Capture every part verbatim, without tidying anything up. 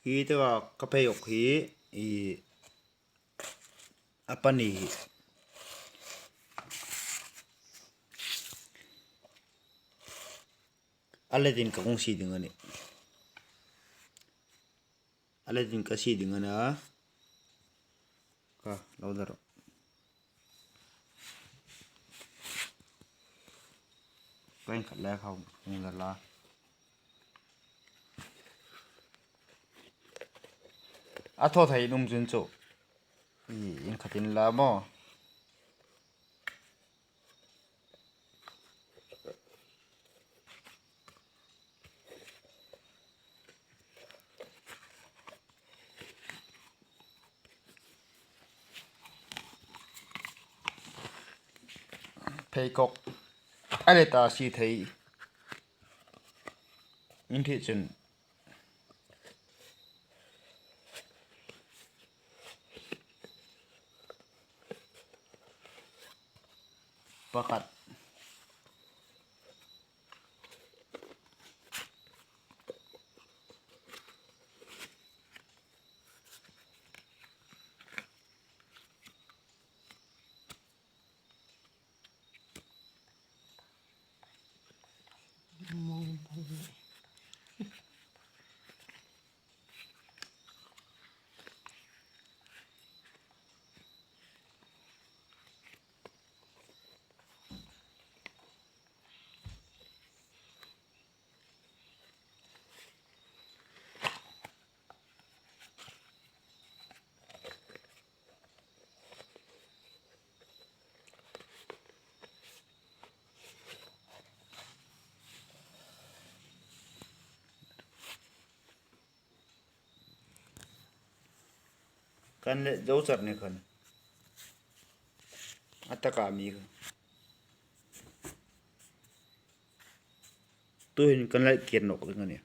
Hi taka ka pheikhok hi, i, a pani hi. A letin ka hung sie ding a nih. A letin ka sie ding a nih. Ka lo dar. Ka inkhat le ka hung dar la. A thaw thei nuom chun chu, i, inkhat inla maw. Pheikhok a leta sie thei. Inti chun pakhat. Kan let zo char ni khan. A taka mi kha. Tuhin kan let kir nawk ding a nih.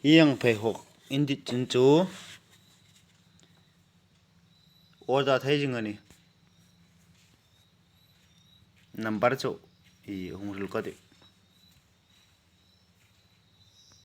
Hieng pheikhok indit chun chu order thei zing a nih. Number chu i hung hril ka tih.